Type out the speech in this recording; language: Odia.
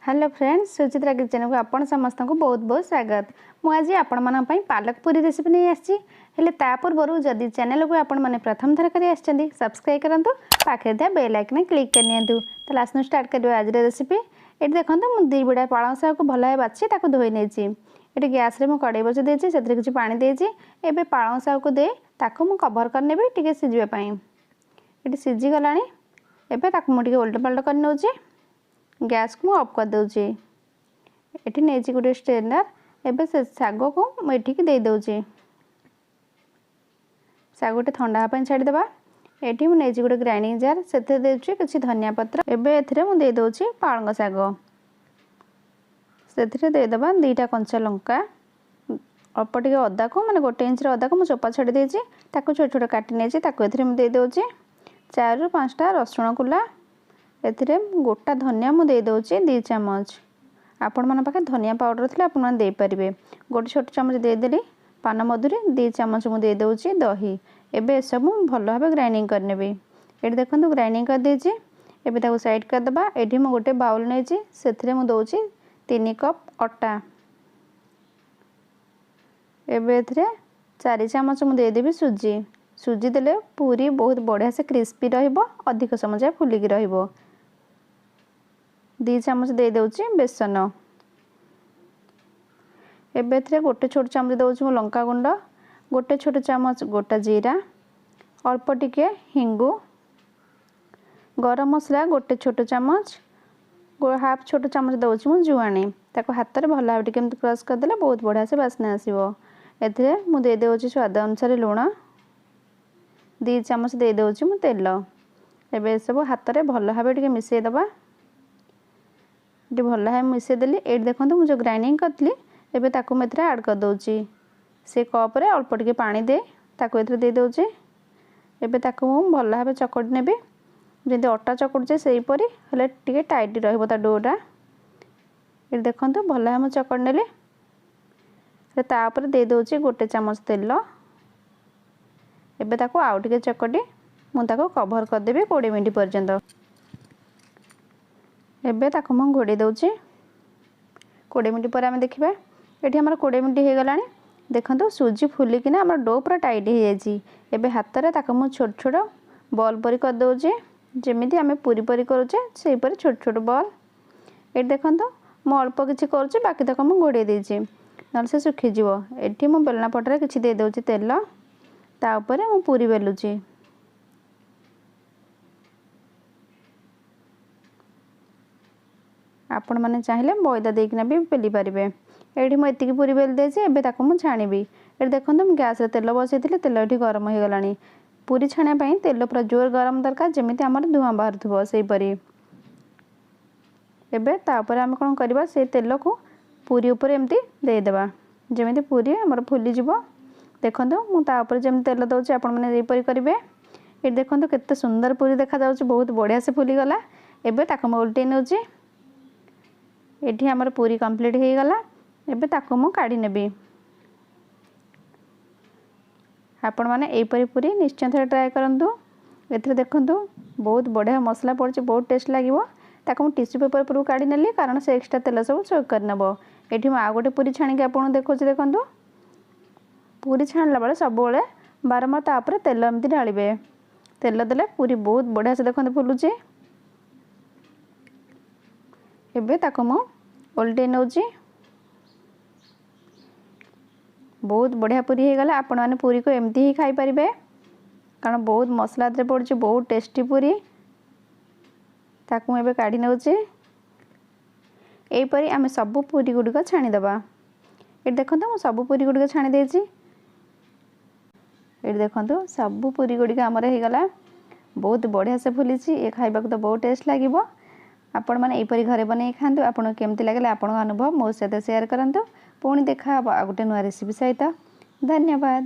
ହ୍ୟାଲୋ ଫ୍ରେଣ୍ଡସ୍, ସୁଚିତ୍ରା କିଚେନକୁ ଆପଣ ସମସ୍ତଙ୍କୁ ବହୁତ ବହୁତ ସ୍ୱାଗତ। ମୁଁ ଆଜି ଆପଣମାନଙ୍କ ପାଇଁ ପାଲକ ପୁରୀ ରେସିପି ନେଇ ଆସିଛି। ହେଲେ ତା ପୂର୍ବରୁ ଯଦି ଚ୍ୟାନେଲକୁ ଆପଣମାନେ ପ୍ରଥମ ଥର କରି ଆସିଛନ୍ତି, ସବସ୍କ୍ରାଇବ୍ କରନ୍ତୁ, ପାଖରେ ଥିବା ବେଲ୍ ଆଇକନ୍ କ୍ଲିକ୍ କରିନିଅନ୍ତୁ। ତାହେଲେ ଆସନ୍ତୁ ଷ୍ଟାର୍ଟ କରିବା ଆଜିର ରେସିପି। ଏଠି ଦେଖନ୍ତୁ, ମୁଁ 2 ବିଡ଼ା ପାଳଙ୍ଗ ଶାଗକୁ ଭଲ ଭାବେ ବାଛି ତାକୁ ଧୋଇ ନେଇଛି। ଏଠି ଗ୍ୟାସ୍ରେ ମୁଁ କଡ଼େଇ ବସେଇ ଦେଇଛି, ସେଥିରେ କିଛି ପାଣି ଦେଇଛି। ଏବେ ପାଳଙ୍ଗ ଶାଗକୁ ଦେଇ ତାକୁ ମୁଁ କଭର୍ କରିନେବି ଟିକେ ସିଝିବା ପାଇଁ। ଏଠି ସିଝିଗଲାଣି। ଏବେ ତାକୁ ମୁଁ ଟିକେ ଓଲଟ ପାଲଟ କରି ନେଉଛି। ଗ୍ୟାସ୍କୁ ମୁଁ ଅଫ୍ କରିଦେଉଛି। ଏଠି ନେଇଛି ଗୋଟେ ଷ୍ଟ୍ରେନର୍। ଏବେ ସେ ଶାଗକୁ ମୁଁ ଏଠିକି ଦେଇଦେଉଛି। ଶାଗ ଗୋଟେ ଥଣ୍ଡା ହେବା ପାଇଁ ଛାଡ଼ିଦେବା। ଏଠି ମୁଁ ନେଇଛି ଗୋଟେ ଗ୍ରାଇଣ୍ଡିଂ ଜାର୍, ସେଥିରେ ଦେଉଛି କିଛି ଧନିଆ ପତ୍ର। ଏବେ ଏଥିରେ ମୁଁ ଦେଇଦେଉଛି ପାଳଙ୍ଗ ଶାଗ। ସେଥିରେ ଦେଇଦେବା 2ଟା କଞ୍ଚା ଲଙ୍କା, ଅଳ୍ପ ଟିକେ ଅଦାକୁ, ମାନେ 1 ଇଞ୍ଚର ଅଦାକୁ ମୁଁ ଚୋପା ଛାଡ଼ି ଦେଇଛି, ତାକୁ ଛୋଟ ଛୋଟ କାଟି ନେଇଛି, ତାକୁ ଏଥିରେ ମୁଁ ଦେଇଦେଉଛି। 4ରୁ 5ଟା ରସୁଣ କୁଲା। ଏଥିରେ ଗୋଟା ଧନିଆ ମୁଁ ଦେଇଦେଉଛି 2 ଚାମଚ। ଆପଣମାନଙ୍କ ପାଖରେ ଧନିଆ ପାଉଡ଼ର ଥିଲେ ଆପଣମାନେ ଦେଇପାରିବେ। ଗୋଟେ ଛୋଟ ଚାମଚ ଦେଇଦେଲି ପାନମଧୁରୀ, 2 ଚାମଚ ମୁଁ ଦେଇଦେଉଛି ଦହି। ଏବେ ଏସବୁ ମୁଁ ଭଲ ଭାବେ ଗ୍ରାଇଣ୍ଡିଙ୍ଗ କରିନେବି। ଏଠି ଦେଖନ୍ତୁ, ଗ୍ରାଇଣ୍ଡିଙ୍ଗ କରିଦେଇଛି। ଏବେ ତାକୁ ସାଇଡ଼୍ କରିଦେବା। ଏଠି ମୁଁ ଗୋଟେ ବାଉଲ୍ ନେଇଛି, ସେଥିରେ ମୁଁ ଦେଉଛି 3 କପ୍ ଅଟା। ଏବେ ଏଥିରେ 4 ଚାମଚ ମୁଁ ଦେଇଦେବି ସୁଜି। ସୁଜି ଦେଲେ ପୁରୀ ବହୁତ ବଢ଼ିଆ ସେ କ୍ରିସ୍ପି ରହିବ, ଅଧିକ ସମୟ ଯାଏ ଫୁଲିକି ରହିବ। 2 ଚାମଚ ଦେଇଦେଉଛି ବେସନ। ଏବେ ଏଥିରେ ଗୋଟେ ଛୋଟ ଚାମଚ ଦେଉଛି ମୁଁ ଲଙ୍କା ଗୁଣ୍ଡ, ଗୋଟେ ଛୋଟ ଚାମଚ ଗୋଟା ଜିରା, ଅଳ୍ପ ଟିକେ ହିଙ୍ଗୁ, ଗରମ ମସଲା ଗୋଟେ ଛୋଟ ଚାମଚ, ହାଫ୍ ଛୋଟ ଚାମଚ ଦେଉଛି ମୁଁ ଜୁଆଣି। ତାକୁ ହାତରେ ଭଲ ଭାବେ ଟିକେ ଏମିତି କ୍ରସ୍ କରିଦେଲେ ବହୁତ ବଢ଼ିଆ ସେ ବାସ୍ନା ଆସିବ। ଏଥିରେ ମୁଁ ଦେଇଦେଉଛି ସ୍ୱାଦ ଅନୁସାରେ ଲୁଣ, 2 ଚାମଚ ଦେଇଦେଉଛି ମୁଁ ତେଲ। ଏବେ ଏସବୁ ହାତରେ ଭଲ ଭାବେ ଟିକେ ମିଶାଇ ଦେବା। ଏଠି ଭଲ ଭାବେ ମିଶାଇ ଦେଲି। ଏଇଠି ଦେଖନ୍ତୁ, ମୁଁ ଯେଉଁ ଗ୍ରାଇଣ୍ଡିଙ୍ଗ କରିଥିଲି, ଏବେ ତାକୁ ମୁଁ ଏଥିରେ ଆଡ଼୍ କରିଦେଉଛି। ସେ କପ୍ରେ ଅଳ୍ପ ଟିକେ ପାଣି ଦେଇ ତାକୁ ଏଥିରେ ଦେଇଦେଉଛି। ଏବେ ତାକୁ ମୁଁ ଭଲ ଭାବେ ଚକଟି ନେବି, ଯେମିତି ଅଟା ଚକଟୁଛେ ସେହିପରି, ହେଲେ ଟିକେ ଟାଇଟ୍ ରହିବ ତା ଡୋଟା। ଏଠି ଦେଖନ୍ତୁ, ଭଲ ଭାବେ ମୁଁ ଚକଟି ନେଲି। ତା ଉପରେ ଦେଇଦେଉଛି ଗୋଟେ ଚାମଚ ତେଲ। ଏବେ ତାକୁ ଆଉ ଟିକେ ଚକଟି ମୁଁ ତାକୁ କଭର୍ କରିଦେବି 20 ମିନିଟ୍ ପର୍ଯ୍ୟନ୍ତ। ଏବେ ତାକୁ ମୁଁ ଘୋଡ଼େଇ ଦେଉଛି। 20 ମିନିଟ୍ ପରେ ଆମେ ଦେଖିବା। ଏଠି ଆମର 20 ମିନିଟ୍ ହେଇଗଲାଣି। ଦେଖନ୍ତୁ, ସୁଜି ଫୁଲିକିନା ଆମର do ପୁରା ଟାଇଟ୍ ହେଇଯାଇଛି। ଏବେ ହାତରେ ତାକୁ ମୁଁ ଛୋଟ ଛୋଟ ବଲ୍ ପରି କରିଦେଉଛି, ଯେମିତି ଆମେ ପୁରୀ ପରି କରୁଛେ ସେହିପରି ଛୋଟ ଛୋଟ ବଲ୍। ଏଠି ଦେଖନ୍ତୁ, ମୁଁ ଅଳ୍ପ କିଛି କରୁଛି, ବାକି ତକ ମୁଁ ଘୋଡ଼େଇ ଦେଇଛି, ନହେଲେ ସେ ଶୁଖିଯିବ। ଏଠି ମୁଁ ବେଲଣା ପଟରେ କିଛି ଦେଇଦେଉଛି ତେଲ, ତା ଉପରେ ମୁଁ ପୁରୀ ବେଲୁଛି। ଆପଣମାନେ ଚାହିଁଲେ ମଇଦା ଦେଇକିନା ବି ବେଲି ପାରିବେ। ଏଇଠି ମୁଁ ଏତିକି ପୁରୀ ବେଲି ଦେଇଛି। ଏବେ ତାକୁ ମୁଁ ଛାଣିବି। ଏଠି ଦେଖନ୍ତୁ, ମୁଁ ଗ୍ୟାସ୍ରେ ତେଲ ବସେଇଥିଲି, ତେଲ ଏଠି ଗରମ ହେଇଗଲାଣି। ପୁରୀ ଛାଣିବା ପାଇଁ ତେଲ ପୁରା ଜୋର ଗରମ ଦରକାର, ଯେମିତି ଆମର ଧୂଆଁ ବାହାରୁଥିବ ସେହିପରି। ଏବେ ତାପରେ ଆମେ କ'ଣ କରିବା? ସେଇ ତେଲକୁ ପୁରୀ ଉପରେ ଏମିତି ଦେଇଦେବା, ଯେମିତି ପୁରୀ ଆମର ଫୁଲିଯିବ। ଦେଖନ୍ତୁ, ମୁଁ ତା ଉପରେ ଯେମିତି ତେଲ ଦେଉଛି, ଆପଣମାନେ ଏହିପରି କରିବେ। ଏଠି ଦେଖନ୍ତୁ, କେତେ ସୁନ୍ଦର ପୁରୀ ଦେଖାଯାଉଛି, ବହୁତ ବଢ଼ିଆ ସେ ଫୁଲିଗଲା। ଏବେ ତାକୁ ମୁଁ ଓଲଟେଇ ନେଉଛି। ଏଠି ଆମର ପୁରୀ କମ୍ପ୍ଲିଟ୍ ହେଇଗଲା। ଏବେ ତାକୁ ମୁଁ କାଢ଼ି ନେବି। ଆପଣମାନେ ଏହିପରି ପୁରୀ ନିଶ୍ଚୟ ଥରେ ଟ୍ରାଏ କରନ୍ତୁ। ଏଥିରେ ଦେଖନ୍ତୁ, ବହୁତ ବଢ଼ିଆ ମସଲା ପଡ଼ିଛି, ବହୁତ ଟେଷ୍ଟ ଲାଗିବ। ତାକୁ ମୁଁ ଟିସୁ ପେପର୍ ଉପରକୁ କାଢ଼ି ନେଲି, କାରଣ ସେ ଏକ୍ସଟ୍ରା ତେଲ ସବୁ ସୋକ୍ କରିନେବ। ଏଠି ମୁଁ ଆଉ ଗୋଟେ ପୁରୀ ଛାଣିକି ଆପଣଙ୍କୁ ଦେଖାଉଛି। ଦେଖନ୍ତୁ, ପୁରୀ ଛାଣିଲା ବେଳେ ସବୁବେଳେ ବାରମ୍ବାର ତା ଉପରେ ତେଲ ଏମିତି ଢାଳିବେ। ତେଲ ଦେଲେ ପୁରୀ ବହୁତ ବଢ଼ିଆ ସେ ଦେଖନ୍ତୁ ଫୁଲୁଛି। ଏବେ ତାକୁ ମୁଁ ଓଲଟେଇ ନେଉଛି। ବହୁତ ବଢ଼ିଆ ପୁରୀ ହେଇଗଲା। ଆପଣମାନେ ପୁରୀକୁ ଏମିତି ହିଁ ଖାଇପାରିବେ, କାରଣ ବହୁତ ମସଲା ଏଥିରେ ପଡ଼ୁଛି, ବହୁତ ଟେଷ୍ଟି ପୁରୀ। ତାକୁ ମୁଁ ଏବେ କାଢ଼ି ନେଉଛି। ଏହିପରି ଆମେ ସବୁ ପୁରୀ ଗୁଡ଼ିକ ଛାଣିଦେବା। ଏଠି ଦେଖନ୍ତୁ, ମୁଁ ସବୁ ପୁରୀ ଗୁଡ଼ିକ ଛାଣି ଦେଇଛି। ଏଠି ଦେଖନ୍ତୁ, ସବୁ ପୁରୀ ଗୁଡ଼ିକ ଆମର ହେଇଗଲା, ବହୁତ ବଢ଼ିଆ ସେ ଫୁଲିଛି। ଏ ଖାଇବାକୁ ତ ବହୁତ ଟେଷ୍ଟ ଲାଗିବ। ଆପଣମାନେ ଏହିପରି ଘରେ ବନେଇ ଖାଆନ୍ତୁ। ଆପଣଙ୍କୁ କେମିତି ଲାଗିଲା, ଆପଣଙ୍କ ଅନୁଭବ ମୋ ସହିତ ସେୟାର କରନ୍ତୁ। ପୁଣି ଦେଖା ହେବ ଆଉ ଗୋଟେ ନୂଆ ରେସିପି ସହିତ। ଧନ୍ୟବାଦ।